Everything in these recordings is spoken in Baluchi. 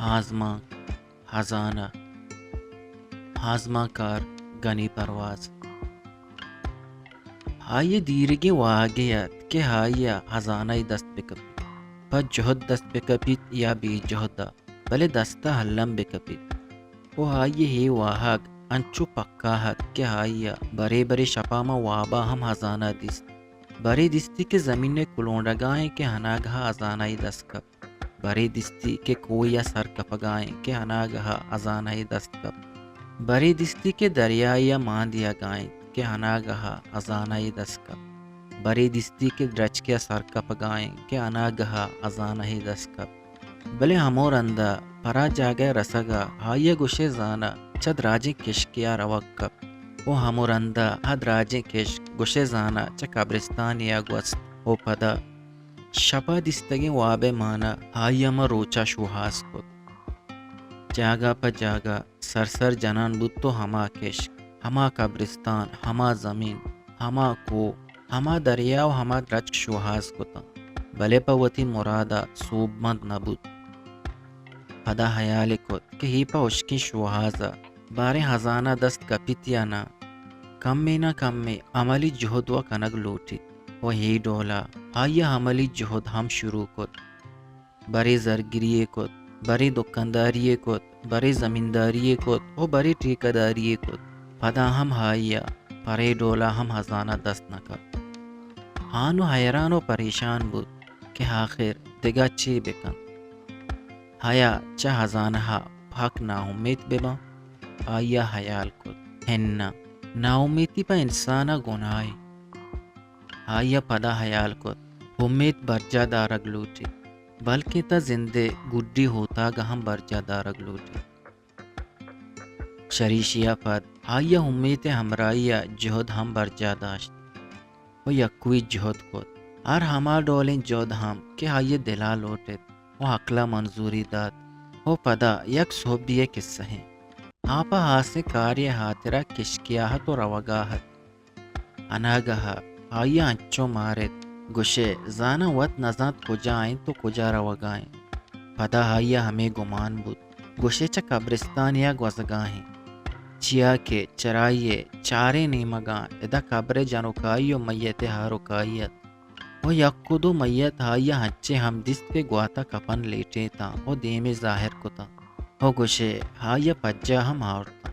آزمانک، ہزانہ، آزمانکار گنی پرواز۔ آئی ءِ دیرگیں واہگے ات کہ آئی ءَ ہزانہ ءِ دست بہ کپیت، پہ جہد دست بہ کپیت یا بے جہد ءَ، بلے دست ءَ الم بہ کپیت۔ ءُ آئی ءِ اے واہگ انچو پکا ات کہ آئی ءَ برے برے شپ ءَ ماں واب ءَ ہم ہزانہ دیست۔ برے دیستی کہ زمین ءِ کلونڈگ ءَ ایں کہ اناگہ ءَ ہزانہ ءِ دست کپت۔ برے دیستی کہ کوہے ءَ سر کپگ ءَ ایں کہ اناگہ ءَ ہزانہ ءِ دست کپت۔ برے دیستی کہ دریائے ءَ مان دیگ ءَ ایں کہ اناگہ ءَ ہزانہ ءِ دست کپت۔ برے دیستی کہ درچکے ءَ سر کپگ ءَ ایں کہ اناگہ ءَ ہزانہ ءِ دست کپت۔ بلے ہمو رند ءَ پرا جاگہ ءَ رسگ ءَ آئی ءَ گوشئے زاناں چہ دراجیں کشکے ءَ روگ کپت ءُ ہمو رند ءَ آ دراجیں کشک گوشئے زاناں چہ کبرستانے ءَ گوست ءُ پدا شپ ءَ دیستگیں واب ءِ مانا آئی ءَ ماں روچ ءَ شوہاز کت۔ جاگہ پہ جاگہ سر سر جنان بوت ءُ ہما کشک، ہما کبرستان، ہما زمین، ہما کوہ، ہما دریا ءُ ہما درچک شوہاز کتاں، بلے پہ وتی مراد ءَ سوبمند نہ بوت۔ پدا ہیالے کت کہ اے پہ ہشکیں شوہاز ءَ باریں ہزانہ دست کپیت یا ناں، کمے نہ کمے عملی جہد وَ کنگ لوٹیت ءُ اے ڈول ءَ آئی ءَ عملی جہد ہم شروع کت۔ برے زرگری یے کت، برے دکانداری یے کت، برے زمینداری یے کت ءُ برے ٹیکہ داری یے کت۔ پدا ہم آئی ءَ پرے ڈول ءَ ہم ہزانہ دست نہ کپت۔ ہانو حیران ءُ پریشان بوت کہ آخر دگہ چے بہ کنت؟ آیا چہ ہزانہ ءَ پاک ناامیت بہ باں؟ آئی ءَ ہیال کت، ہناں، ناامیتی پہ انسان ءَ گناہے۔ آئی ءَ پدا ہیال کت، امیت برجاہ دارگ لوٹیت، بلکیں تاں زند ءِ گڈی ہوتاگ ءَ ہم برجاہ دارگ لوٹیت۔ چریشی ءَ پد آئی ءَ امیت ءِ ہمراہی ءَ جہد ہم برجاہ داشت ءُ یکوئی جہد کت۔ ہر ہما ڈولیں جہد ہم کہ آئی ءِ دل ءَ لوٹ ایت ءُ عقل ءَ منظوری دات۔ ءُ پدا یک سہبی ءِ کسہ ایں۔ آ پہ ہاسیں کارے ءِ ہاترا کشکے ءَ ات ءُ روگ ءَ ات۔ اناگہ ءَ آئی ءَ انچو مارت، گوشئے زاناں وت نزانت کجا انت ءُ کجا روگ ءَ انت۔ پدا آئی ءَ ہمے گمان بوت، گوشئے چہ کبرستانے ءَ گوزگ ءَ انت، چیا کہ چرائی ءِ چاریں نیمگ ءَ ادا کبر ءِ جنوکائی ءُ میت ءِ ہاروکائی ات۔ ءُ یک ءُ دو میت آئی ءَ انچیں ہم دیست کہ گوات ءَ کپن لیٹینتاں ءُ دیمے زاہر کتاں ءُ گوشئے آئی ءَ پجا ہم آورتاں۔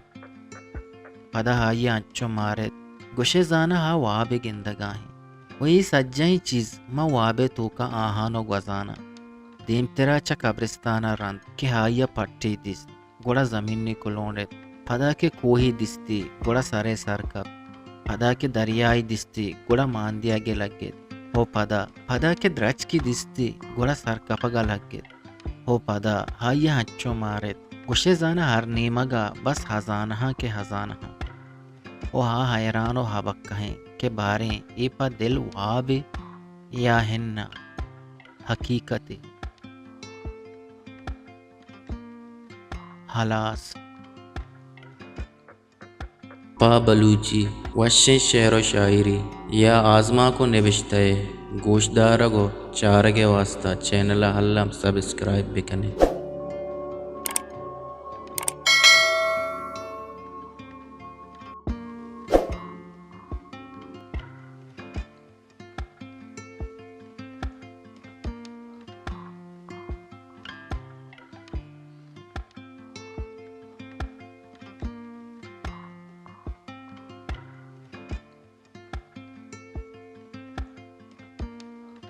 پدا آئی ءَ انچو مارت، گوشئے زاناں آ وابے گندگ ءَ انت ءُ اے سجہیں چیز ماں واب ءِ توکا آہان ءُ گوزاناں۔ دیمترا چہ کبرستان ءَ رند کہ آئی ءَ پٹے دیست، گڑا زمین ءَ کلونڈت۔ پدا کہ کوہے دیستی، گڑا سر ءَ سر کپت۔ پدا کہ دریائے دیستی، گڑا مان دیگ ءَ لگت۔ ءُ پدا، پدا کہ درچکے دیستی، گڑا سر کپگ ءَ لگت۔ ءُ پدا آئی ءَ انچو مارت، گوشئے زاناں ہر نیمگ ءَ بس ہزانہاں کہ ہزانہاں۔ ءُ آ حیران ءُ ہبکہ انت کہ باریں اے پہ دل وابے یا ہناں حقیقتے۔ ہلاس۔ پہ بلوچی وشیں شعر ءُ شاعری یا آزمانک ءُ نبشتہ ءِ گوشدارگ ءُ چارگ ءِ واستہ چینل ءَ الم سبسکرائب بہ کن ات۔